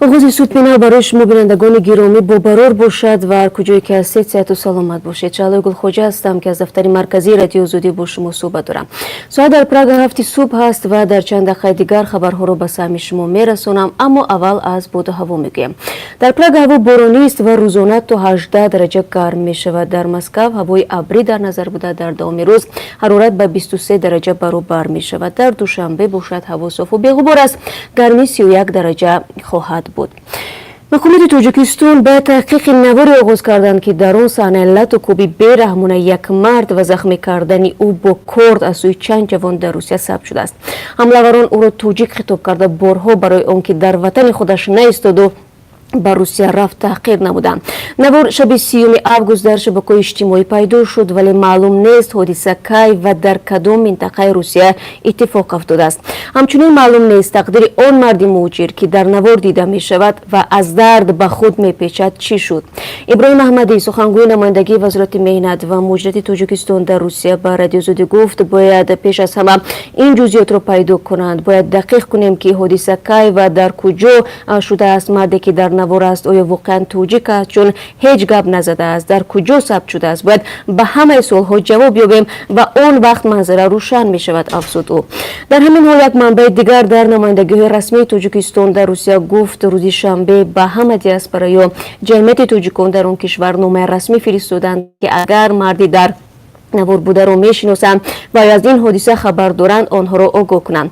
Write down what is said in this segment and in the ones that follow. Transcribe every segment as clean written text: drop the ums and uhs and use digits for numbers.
Оғози субҳи нав барои шумо, бинандагони гиромӣ, бобарор бошад ва ҳар куҷое ки ҳастед, сеҳату саломат бошед. Шаҳлои Гулхоҷа ҳастам, ки аз дафтари марказии Радиои Озодӣ бо шумо суҳбат дорам. Соат дар Прага 7-и субҳ аст ва дар чанд дақиқаи дигар хабарҳоро ба самъи шумо мерасонам, аммо аввал аз боду ҳаво мегӯям. Дар Прага ҳаво боронист ва рӯзона то 18 дараҷа гарм мешавад. Дар Москав ҳавои абрӣ дар назар буда, дар давоми рӯз ҳарорат ба 23 дараҷа баробар мешавад. Дар Душанбе бошад, ҳаво софу беғубор аст, гармӣ 31 дараҷа хоҳад буд. Мақомоти Тоҷикистон ба таҳқиқи наворе оғоз карданд, ки дар он саҳнаи лату кӯби бераҳмона як мард ва захмӣ кардани ӯ бо корд аз сӯи чанд ҷавон дар Русия сабт шудааст. Ҳамлаварон ӯро тоҷик хитоб карда, борҳо барои он ки дар ватани худаш наистоду ба Русия рафт, таҳқир намуданд. Навор шаби 30 август дар шабакаҳои иҷтимоӣ пайдо шуд, вале маълум нест, ҳодиса кай ва дар кадом минтақаи Русия иттифоқ афтодааст. Ҳамчунин маълум нест, тақдири он марди муҳоҷир, ки дар навор дида мешавад ва аз дард ба худ мепечад, чӣ шуд. Иброҳим Аҳмадӣ, сухангӯи намояндагии Вазорати меҳнат ва муҳоҷирати Тоҷикистон дар Русия, ба Радиои Озодӣ гуфт, бояд пеш аз ҳама ин ҷузъиётро пайдо кунанд. Бояд дақиқ кунем, ки ҳодиса кай ва дар куҷо шудааст. Марде, ки дар навор аст, оё воқеан тоҷик аст, чун ҳеҷ гап назадааст? Дар куҷо сабт шудааст? Бояд ба ҳамаи суолҳо ҷавоб ёбем ва он вақт манзара рӯшан мешавад, афзуд ӯ. Дар ҳамин ҳол, як манбаи дигар дар намояндагиҳои расмии Тоҷикистон дар Русия гуфт, рӯзи шанбе ба ҳама диаспора ё ҷамъияти тоҷикон дар он кишвар номаи расмӣ фиристоданд, ки агар марди дар навор бударо мешиносанд ва аз ин ҳодиса хабар доранд, онҳоро огоҳ кунанд.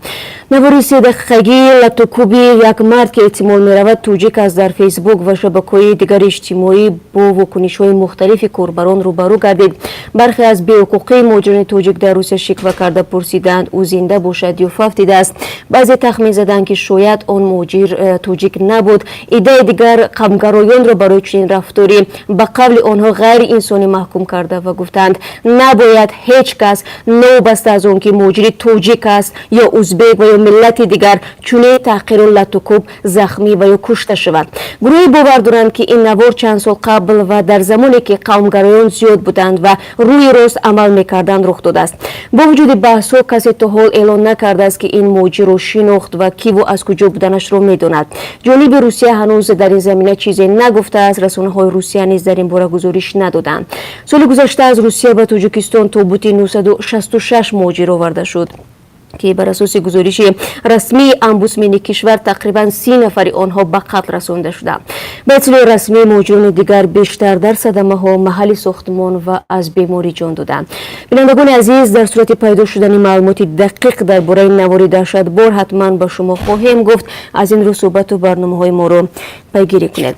Навори 3 дақиқагии латукӯби як мард, ки эҳтимол меравад, тоҷик аст, дар Фейсбук ва шабакаҳои дигари иҷтимоӣ бо вокунишҳои мухталифи корбарон рӯбарӯ гардид. Бархе аз беҳуқуқии муҳоҷирони тоҷик дар Русия шиква карда, пурсиданд, ӯ зинда бошад ё фавтидааст. Баъзе тахмин заданд, ки шояд он муҳоҷир тоҷик набуд. Иддаи дигар қавмгароёнро барои чунин рафторӣ, ба қавли онҳо, ғайриинсонӣ маҳкум карда ва гуфтанд, набояд ҳеҷ кас, новобаста аз он ки муҳоҷири тоҷик аст ё узбек ва ё миллати дигар, чунин таҳқиру латукӯб, захмӣ ва ё кушта шавад. Гурӯҳе бовар доранд, ки ин навор чанд сол қабл ва дар замоне ки қавмгароён зиёд буданд ва рӯи рост амал мекарданд, рух додааст. Бо вуҷуди баҳсҳо, касе то ҳол эълон накардааст, ки ин муҳоҷирро шинохт ва киву аз куҷо буданашро медонад. Ҷониби Русия ҳанӯз дар ин замина чизе нагуфтааст. Расонаҳои Русия низ дар ин бора гузориш надоданд. Соли гузашта аз Русия ба Тоҷикистон тобути 966 муҳоҷир оварда шуд, ки бар асоси гузориши расмии омбудсмени кишвар тақрибан 30 нафари онҳо ба қатл расонда шуданд. Ба иттилои расмӣ, муҳоҷирони дигар бештар дар садамаҳо, маҳалли сохтмон ва аз беморӣ ҷон доданд. Бинандагони азиз, дар сурати пайдо шудани маълумоти дақиқ дар бораи навори даҳшатбор, ҳатман ба шумо хоҳем гуфт. Аз ин рӯ суҳбату барномаҳои моро пайгирӣ кунед.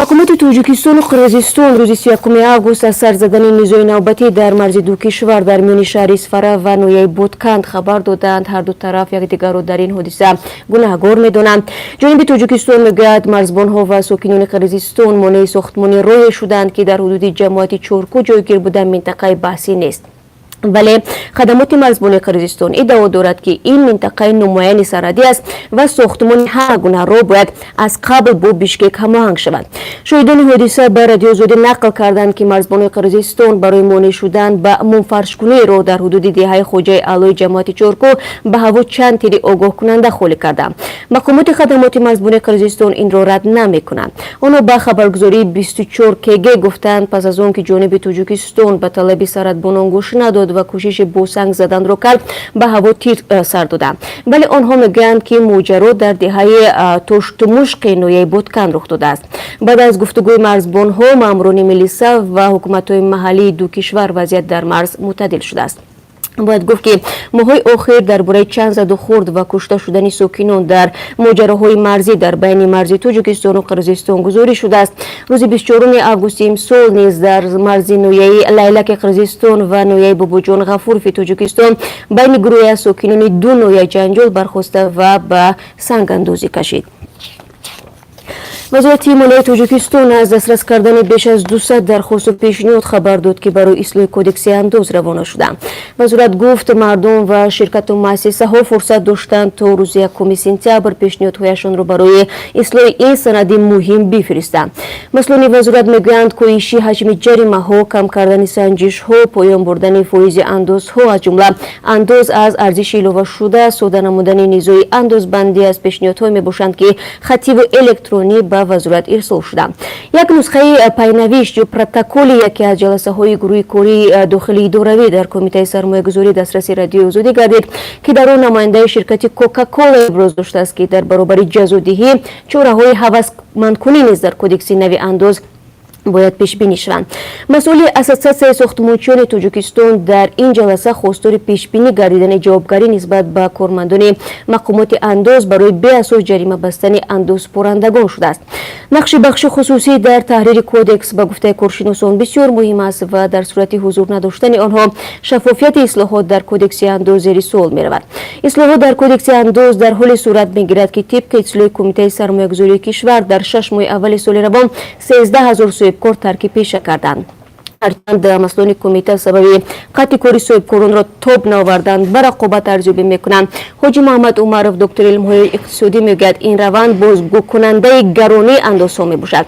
Мақомоти Тоҷикистону Қирғизистон рӯзи 31 август аз сар задани низои навбатӣ дар марзи ду кишвар дар миёни шаҳри Исфара ва ноҳияи Бодканд хабар доданд. Ҳарду тараф якдигарро дар ин ҳодиса гунаҳгор медонанд. Ҷониби Тоҷикистон мегӯяд, марзбонҳо ва сокинони Қирғизистон монеи сохтмони роҳе шуданд, ки дар ҳудуди ҷамоати Чорку ҷойгир буда, минтақаи баҳсӣ нест. Вале хадамоти марзбонии Қирғизистон иддао дорад, ки ин минтақаи номуайяни сарҳадӣ аст ва сохтмони ҳар гуна роҳ бояд аз қабл бо Бишкек ҳамоҳанг шавад. Шоҳидони ҳодиса ба Радиои Озодӣ нақл карданд, ки марзбонои Қирғизистон барои монеъ шудан ба мумфаршкунии роҳ дар ҳудуди деҳаи Хоҷаи Аълои ҷамоати Чорку ба ҳаво чанд тири огоҳкунанда холӣ карданд. Мақомоти хадамоти марзбонии Қирғизистон инро рад намекунанд. Онҳо ба хабаргузории 24 КГ гуфтанд, пас аз он ки ҷониби Тоҷикистон ба талаби сарҳадбонон гӯш надод ва кӯшиши бо санг заданро кард, ба ҳаво тир сар доданд. Вале онҳо мегӯянд, ки моҷаро дар деҳаи Тоштумушқи ноҳияи Ботканд рух додааст. Баъд аз гуфтугӯи марзбонҳо, маъмурони милиса ва ҳукуматҳои маҳаллии ду кишвар вазъият дар марз мӯътадил шудааст. Бояд гуфт, ки моҳҳои охир дар бораи чанд заду хурд ва кушта шудани сокинон дар моҷароҳои марзӣ дар байни марзи Тоҷикистону Қирғизистон гузориш шудааст. Рӯзи 24 августи имсол низ дар марзи ноҳияи Лайлаки Қирғизистон ва ноҳияи Бобоҷон Ғафурови Тоҷикистон байни гурӯҳе аз сокинони ду ноҳия ҷанҷол бархоста ва ба сангандозӣ кашид. Вазорати молияи Тоҷикистон аз дастрас кардани беш аз 200 дархосту пешниҳод хабар дод, ки барои ислоҳи Кодекси андоз равона шуданд. Вазорат гуфт, мардум ва ширкату муассисаҳо фурсат доштанд, то рӯзи 1 сентябр пешниҳодҳояшонро барои ислоҳи ин санади муҳим бифиристанд. Масъулони вазорат мегӯянд, коҳиши ҳаҷми ҷаримаҳо, кам кардани санҷишҳо, поён бурдани фоизи андозҳо, аз ҷумла андоз аз арзиши иловашуда, сода намудани низои андозбандӣ аз пешниҳодҳое мебошанд, ки хаттиву электронӣ ба вазорат ирсол шуданд. Як нусхаи пайнавишт ё протоколи яке аз ҷаласаҳои гурӯҳи кории дохилии идоравӣ дар Кумитаи сармоягузорӣ дастраси Радиои Озодӣ гардид, ки дар он намояндаи ширкати Кока-Кола иброз доштааст, ки дар баробари ҷазодиҳӣ чораҳои ҳавасмандкунӣ низ дар Кодекси нави андоз бояд пешбинӣ шаванд. Масъули Ассотсиатсияи сохтмончиёни Тоҷикистон дар ин ҷаласа хостори пешбинӣ гардидани ҷавобгарӣ нисбат ба кормандони мақомоти андоз барои беасос ҷарима бастани андозсупорандагон шудааст. Нақши бахши хусусӣ дар таҳрири кодекс, ба гуфтаи коршиносон, бисёр муҳим аст ва дар сурати ҳузур надоштани онҳо шаффофияти ислоҳот дар Кодекси андоз зери суол меравад. Ислоҳот дар Кодекси андоз дар ҳоле сурат мегирад, ки тибқи иттилои Кумитаи сармоягузории кишвар, дар 6 моҳи аввали соли равон 13 000 соҳибкор тарки пеша карданд. Ҳарчанд масъулони кумита сабаби қатъи кори соҳибкоронро тоб наоварданд, ба рақобат арзёбӣ мекунанд. Ҳоҷи Муҳаммад Умаров, доктори илмҳои иқтисодӣ, мегӯяд, ин раванд бозгӯкунандаи гаронии андозҳо мебошад.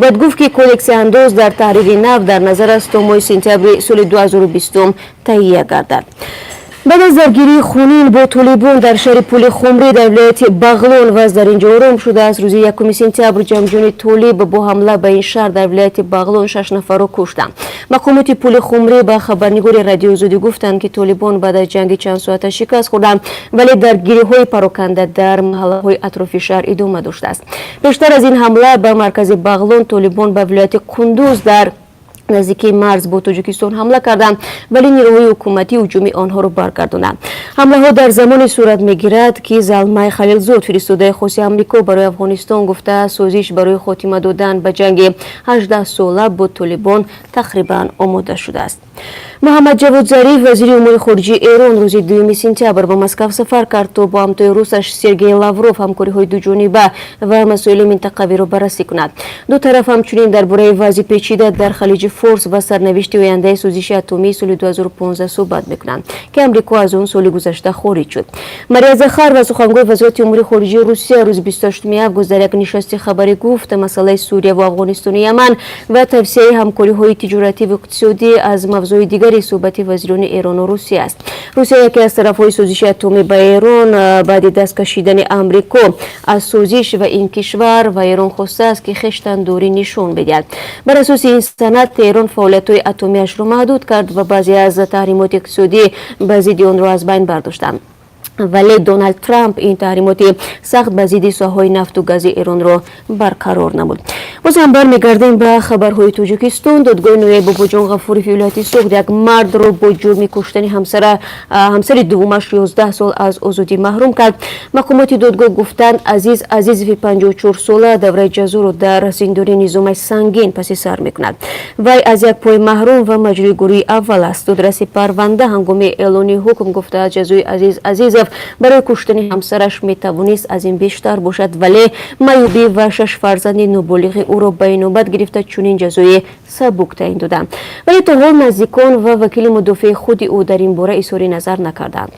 Бояд гуфт, ки Кодекси андоз дар таҳрири нав дар назар аст, то моҳи сентябри соли 2020 таҳия гардад. Баъд аз даргирии хунин бо толибон дар шаҳри Пули Хумрӣ дар вилояти Бағлон вазъ дар ин ҷо ором шудааст. Рӯзи 1 сентябр ҷангҷӯёни толиб бо ҳамла ба ин шаҳр дар вилояти Бағлон шаш нафарро куштанд. Мақомоти Пули Хумрӣ ба хабарнигори Радиои Озодӣ гуфтанд, ки толибон баъд аз ҷанги чандсоата шикаст хӯрданд, вале даргириҳои пароканда дар маҳаллаҳои атрофи шаҳр идома доштааст. Пештар аз ин ҳамла ба маркази Бағлон толибон ба вилояти Қундуз дар наздикии марз бо Тоҷикистон ҳамла карданд, вале нерӯҳои ҳукуматӣ ҳуҷуми онҳоро баргардонанд. Ҳамлаҳо дар замоне сурат мегирад, ки Залмай Халилзод, фиристодаи хоси Амрико барои Афғонистон, гуфтааст, созиш барои хотима додан ба ҷанги 18сола бо толибон тақрибан омода шудааст. Муҳаммад Ҷавод Зариф, вазири умури хориҷии Эрон, рӯзи 2 сентябр ба Москав сафар кард, то бо ҳамтои русаш Сергей Лавров ҳамкориҳои дуҷониба ва масоили минтақавиро баррасӣ кунад. Ду тараф ҳамчунин дар бораи вазъи печида дар Халиҷи Форс ва сарнавишти ояндаи созиши атомии соли 2015 суҳбат мекунанд, ки Амрико аз он соли гузашта хориҷ шуд. Мария Захарова, сухангӯи Вазорати умури хориҷии Русия, рӯзи 28 август дар як нишасти хабарӣ гуфт, масъалаи Сурия ва Афғонистону Яман ва тавсеаи ҳамкориҳои тиҷоратӣ ва иқтисодӣ аз мавзӯи дигари суҳбати вазирони Эрону Русия аст. Русия яке аз тарафҳои созиши атомӣ ба Эрон баъди даст кашидани Амрико аз созиш ва ин кишвар ва Эрон хостааст, ки хештандорӣ нишон бидиҳад. Бар асоси ин санад Теҳрон фаъолиятҳои атомиашро маҳдуд кард ва баъзе аз таҳримоти иқтисодӣ ба зидди онро аз байн бардоштанд, вале Доналд Трамп ин таҳримоти сахт ба зидди соҳаҳои нафту гази Эронро барқарор намуд. Боз ҳам бармегардем ба хабарҳои Тоҷикистон. Додгоҳи ноҳияи Бобоҷон Ғафуров вилояти Суғд як мардро бо ҷурми куштани ҳамсари дуввумаш 11 сол аз озодӣ маҳрум кард. Мақомоти додгоҳ гуфтанд, Азиз Азизови 54 сола давраи ҷазоро дар зиндони низомаи сангин паси сар мекунад. Вай аз як пой маҳрум ва маҷрӯҳи гурӯҳи аввал аст. Додраси парванда ҳангоми эълони ҳукм гуфтааст, ҷазои Азиз Азизов барои куштани ҳамсараш метавонист аз ин бештар бошад, вале маъюбӣ ва шаш фарзанди ноболиғи ӯро ба инобат гирифта, чунин ҷазои сабук таъин доданд. Вале то ҳол наздикон ва вакили мудофеи худи ӯ дар ин бора изҳори назар накарданд.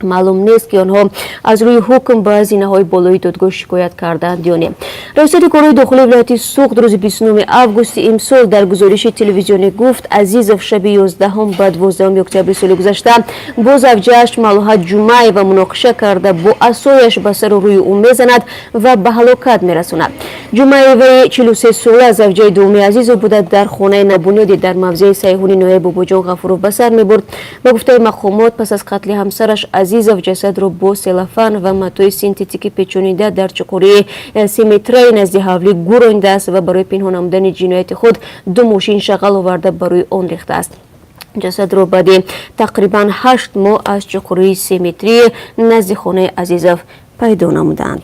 Маълум нест, ки онҳо аз рӯи ҳукм ба зинаҳои болои додгоҳ шикоят карданд ё не. Раёсати корҳои дохилии вилояти Суғд рӯзи 29 августи имсол дар гузориши телевизионӣ гуфт, Азизов шаби 11 ба 12 октябри соли гузашта бо завҷааш Малоҳат Ҷумаева муноқиша карда, бо асояш ба сару рӯи ӯ мезанад ва ба ҳалокат мерасонад. Ҷумаеваи 43 сола завҷаи дуввуми Азизов буда, дар хонаи набунёдӣ дар мавзеи Сайҳуни ноҳияи Бобоҷон Ғафуров ба сар мебурд. Ба гуфтаи мақомот, пас аз қатли ҳамсараш Азизов ҷасадро бо селофан ва матои синтетикӣ печонида, дар чуқурии 3 метраи назди ҳавлӣ гӯрондааст ва барои пинҳон намудани ҷинояти худ ду мошин шағал оварда, ба рӯи он рехтааст. Ҷасадро баъди тақрибан 8 моҳ аз чуқурии 3 метрии назди хонаи Азизов пайдо намуданд.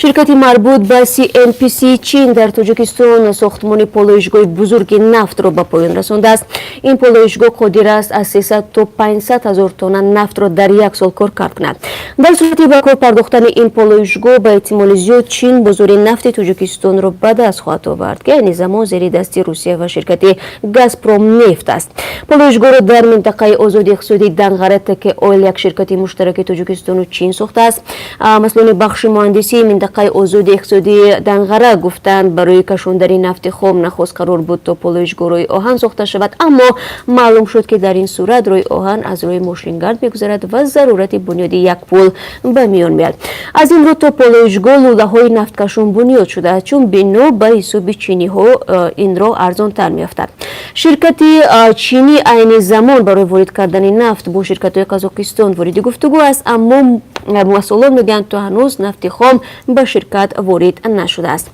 Ширкати марбут ба CNPC Чин дар Тоҷикистон сохтмони полоишгоҳи бузурги нафтро ба поён расондааст. Ин полоишгоҳ қодир аст, аз 300 то 500 ҳазор тонна нафтро дар як сол коркард кунад. Дар сурати ба кор пардохтани ин полоишгоҳ, ба эҳтимоли зиёд Чин бозори нафти Тоҷикистонро ба даст хоҳад овард, ки айни замон зери дасти Русия ва ширкати Газпром нефт аст. Полоишгоҳро дар минтақаи озоди иқтисодии Данғара ТК Ойл, як ширкати муштараки Тоҷикистону Чин, сохтааст. Масъулони бахши муҳандисии минтақаи озоди иқтисодии Данғара гуфтанд, барои кашондани нафти хом нахуст қарор буд, то полоишгоҳ роҳи оҳан сохта шавад, аммо маълум шуд, ки дар ин сурат роҳи оҳан аз роҳи мошингард мегузарад ва зарурати бунёди як пул ба миён меяд. Аз ин рӯ то полоишгоҳ лӯлаҳои нафткашон бунёд шудааст, чун бино ба ҳисоби чиниҳо ин роҳ арзонтар меафтад. Ширкати чинӣ айни замон барои ворид кардани нафт бо ширкатҳои Қазоқистон вориди гуфтугӯ аст, аммо масъулон мегӯянд, то ҳанӯз нафти хом ба ширкат ворид нашудааст.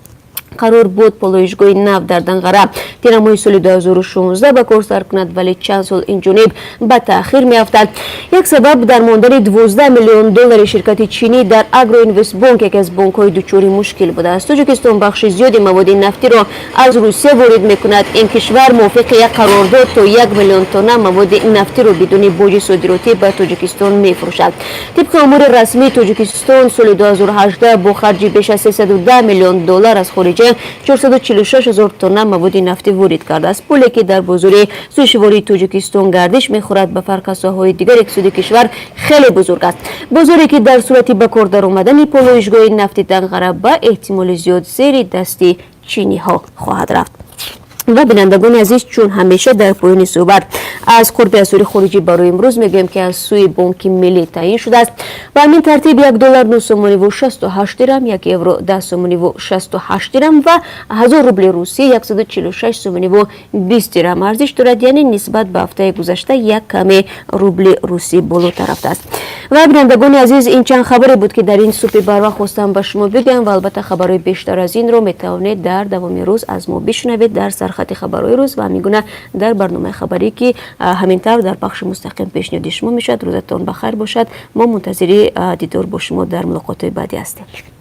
Қарор буд полоишгоҳи нав дар Данғара тирамоҳи соли 2016 ба кор сар кунад, вале чанд сол инҷониб ба таъхир меафтад. Як сабаб дар мондани 12 миллион доллари ширкати чинӣ дар Агроинвестбонк, яке аз бонкҳои дучори мушкил будааст. Тоҷикистон бахши зиёди маводи нафтиро аз Русия ворид мекунад. Ин кишвар мувофиқи як қарордод то 1 миллион тонна маводи нафтиро бидуни боҷи содиротӣ ба Тоҷикистон мефурӯшад. Тибқи омори расмии Тоҷикистон, соли 2018 бо харҷи беш аз 310 миллион доллар аз хориҷа 446 ҳазор тонна маводи нафтӣ ворид кардааст. Пуле, ки дар бозори сӯзишвории Тоҷикистон гардиш мехӯрад, ба фарқ аз соҳаҳои дигари иқтисоди кишвар хеле бузург аст, бозоре ки дар сурати ба кор даромадани полоишгоҳи нафти Данғара ба эҳтимоли зиёд зери дасти чиниҳо хоҳад рафт. Ва, бинандагони азиз, чун ҳамеша дар поёни суҳбат аз қурби асъори хориҷӣ барои имрӯз мегӯем, ки аз сӯи Бонки Миллӣ таъин шудааст. Ба ҳамин тартиб, 1 доллар 9 сомониву 68 дирам, 1 евро 10 сомониву 68 дирам ва 1000 рубли русӣ 146 сомониву 20 дирам арзиш дорад, яъне нисбат ба ҳафтаи гузашта як каме рубли русӣ болотар рафтааст. Ва, бинандагони азиз, ин чанд хабаре буд, ки дар ин субҳи барвақт хостам ба шумо бигӯям. Ва албатта, хабарҳои бештар аз инро метавонед дар давоми рӯз аз мо бишунавед дар сархати хабарҳои рӯз ва ҳамин гуна дар барномаи хабарӣ, ки ҳамин тавр дар пахши мустақим пешниҳоди шумо мешавад. Рӯзатон ба хайр бошад, мо мунтазири дидор бо шумо дар мулоқотҳои баъдӣ ҳастем.